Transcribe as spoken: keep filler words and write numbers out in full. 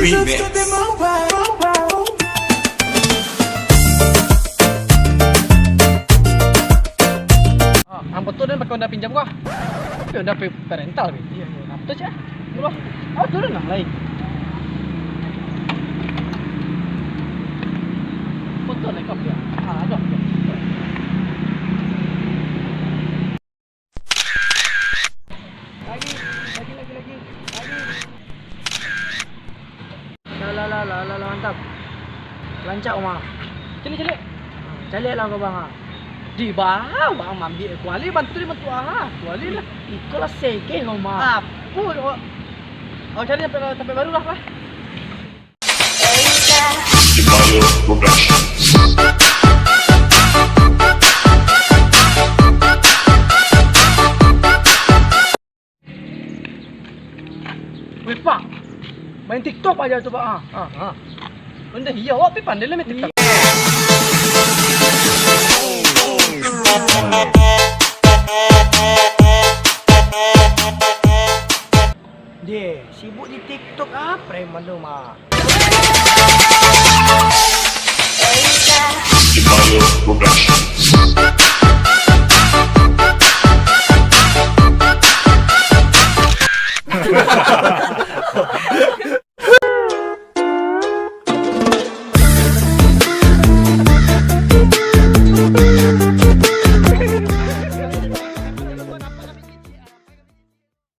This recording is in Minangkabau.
Remix. Ah, ang foto den pakai Honda pinjam ko ah. Tapi Honda pe-, parental ko. Iyo, iyo. Ah, foto ciek ah. Dulu ah. Oh, turun lah lain. Foto naik kau. Ah, aduh. Lagi, lagi, lagi, lagi, lagi. Lah, lah, lah, lah, lah, lah, mantap. Lancak, Uma. Caliak, caliak. Caliak lah kau, Bang, ah. Di bawah, Bang, ambiak kuali, bantu dia bantu, ah, kuali lah. Iko lah segeh, Uma. Apo, oh, oh, cari sampai, sampai baru lah, lah. Weh, Pak, main TikTok aja tu, Pak. Ah, ah, ah. Benda iya, awak pi pandai lah main TikTok. Deh, sibuk di TikTok ah, preman tu mah.